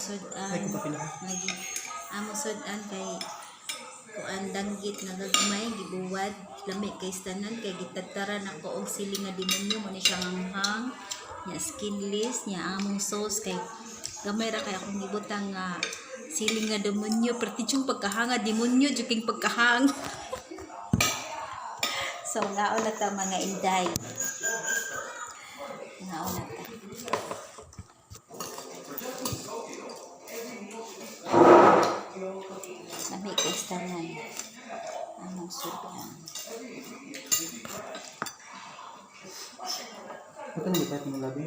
Sudan. Ay, kung kapila. Lagi. Among sudan kay kuan, danggit nga gagmay gibuwad, lami kay tanan kay gitadtaran ako og sili nga demonyo mo ni siya nganghang nya, skinless nya. Among sauce kay gamay ra kay akong gibutang nga sili nga demonyo, perti yung pagkahanga demonyo jud king pagkahang. So ngaon na ta, mga inday, ngaon na ta. Lami kay tanan among sudan. Ito na ba ng labi?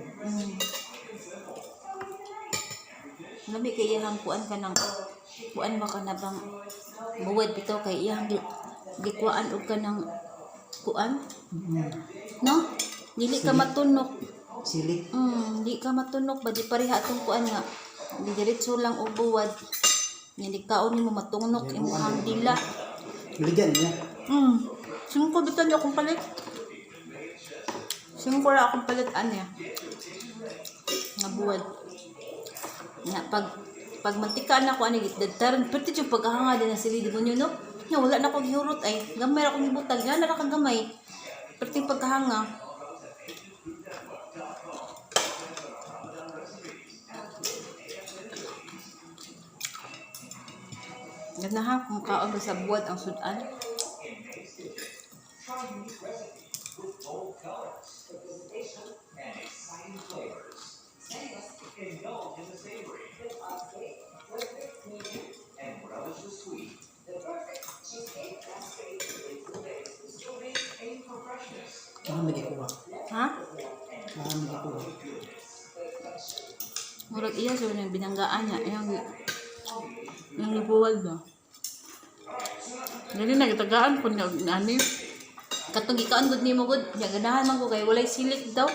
Lami kay iyang kuan ka ng kuan ba ka na bang buwad bitaw kay iyang gikuan og ka ng kuan, no, dili ka matunok. Silik. Di ka matunok ba, di pareha atong kuan nga di diretso lang og buwad nya, di kaon nimo matunok imong dila. Biligyan niya. Singko bitaw niya akong palit. Singko ra akong palit anya. Nga buwad. Nga pag pag mantika na ko ani gitdadtaran perti yung pagkahanga din na sili demonyo, no. Nya wala na ko gihurot ay gamay ra akong gibutang, nga na ra kang gamay. Perti yung pagkahanga. Ganahan kung kaon ba sa buwad ang sudan. Ano nagikuha? Ha? Ano nagikuha? Murag iya sa nang binanggaan niya, iyang yung gibuwad ba. Gani nagtagaan ko nga ani. Katong gikaon gud nimo gud, nya ganahan man ko kay walay silik daw.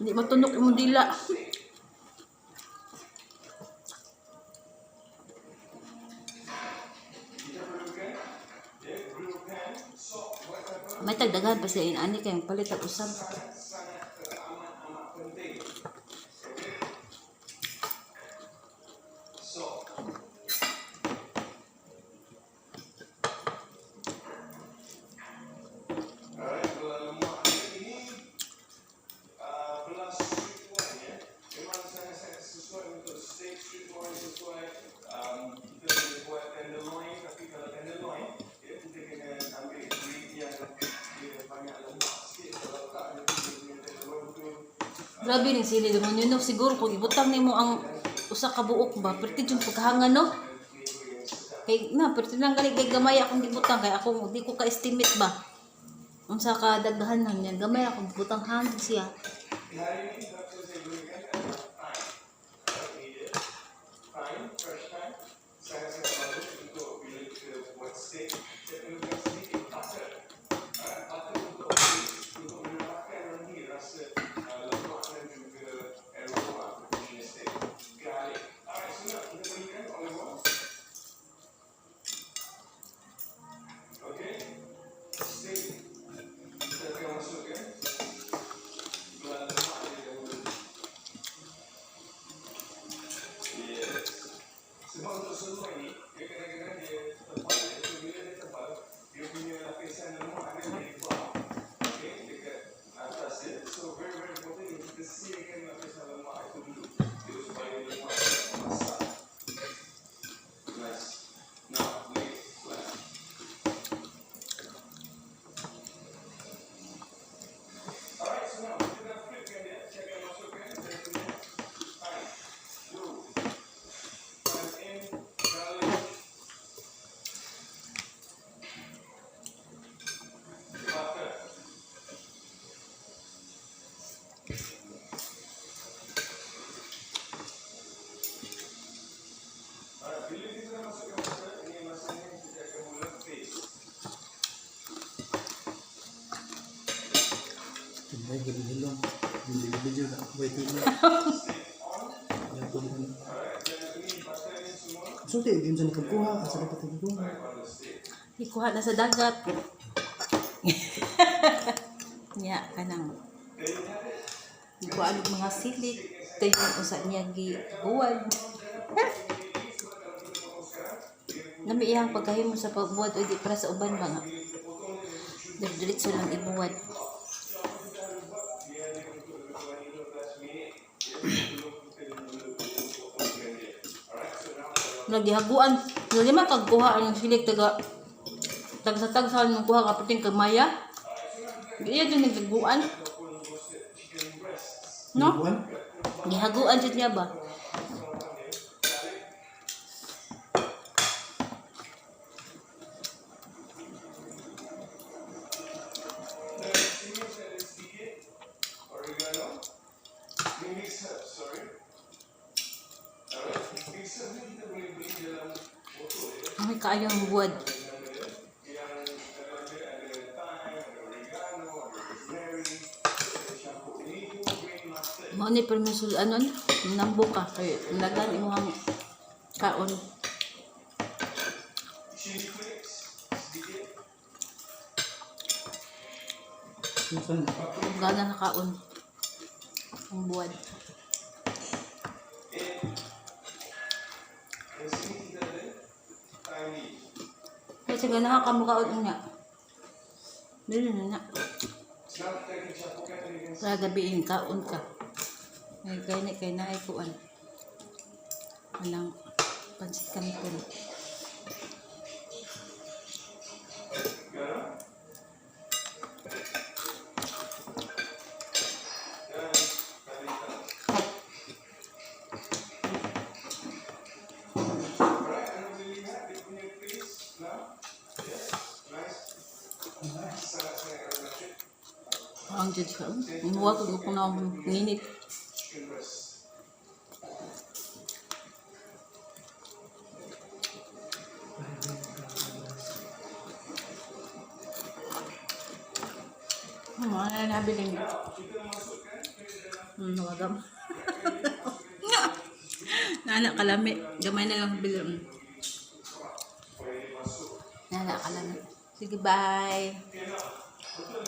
Hindi matunok imong dila. May tagdagan pa siya ani kay palit og usab. Alright, kalau lemak dia ini belas strip loin ya. Memang sangat-sangat sesuai untuk steak, strip loin sesuai. Kita boleh buat tenderloin, tapi kalau tenderloin ya, kita kena ambil grade yang dia banyak lemak sikit. Kalau tak, nanti dia punya tenderloin tu Grabe ning sili demonyo, no, siguro kung ibutang nimo ang usa ka buok ba, perti yung pagkahanga, no. Kay na perti lang gani kay gamay akong gibutang kay ako di ko ka-estimate ba. Unsa ka daghanan niya, gamay akong gibutang hangin siya. Hari ini doktor saya gunakan adalah thyme. Ini dia. Thyme, fresh thyme. Sangat-sangat bagus untuk bila kita buat steak. Kita perlukan sedikit butter. Butter untuk menambahkan nanti rasa lemak dan juga aroma punya steak. Garlic. Alright, so now kita perlukan olive oil. Okay. Steak. Kita akan masukkan belah lemak dia dahulu. Yes. Sebab untuk sirloin ni, dia kadang-kadang dia tebal. Ya. So, bila dia tebal, dia punya lapisan lemak dia lebar. Okay, dekat atas dia. So, very, very important yang kita searkan lapisan lemak itu dulu. Dia supaya lemak dia masak. Nice. Now, lay it flat. Alright, so now kita dah flipkan dia. Saya akan masukkan saya punya thyme. Go. Thyme in, garlic, butter. Alright, bila kita dah masukkan butter, ini masanya kita akan mula paste. Tinday, hilong. Video-video na. Wait, wait. Yan po din. So, di, yun sa nakagkuha. Asa dapat nagkuha? Ikuha na sa dagat. Nya kanang ikuha og mga silik. Tayo usa niya gibuwad. Nami iyang pagkahimo sa pagbuwad o di para sa uban ba nga. Diretso lang ibuwad. Nagihaguan. Nali man kagkuha ang silig taga tagsa tagsa nung kuha kapiting kagmaya. Iya din naghaguan. No? Buwan? Gihaguan jud niya ba? Oregano. Mix herbs, sorry. Alright. Mix herbs ni kita boleh beli dalam botol ya. May kaayo ang buwad. Yang dalam dia ada thyme, ada oregano, ada rosemary, ada campur. Ini whole grain mustard. Mao ni permiso anon nambo ka kay lagan imong kaon. Chili flakes, sedikit. Saan? Gana na kaon. Ang buwad. Dan sini kita ada thyme leaf. Kasi ganahan ka mo kaon niya. Dili na na. Sekarang kita akan campurkan dengan Sa gabiin kaon ka. Ay kay ni kay naay kuan. Walang pansit canton. garam. Dan lada hitam. Alright, anda boleh lihat dia punya paste now. Yes, nice. Sangat-sangat aromatic. Ang jud siya. Muwa ko ko na minit. Chicken breast. Ano na nabilin niya? Wagam. Nana kalami. Gamay na lang bilin. Nana kalami. Sige, bye.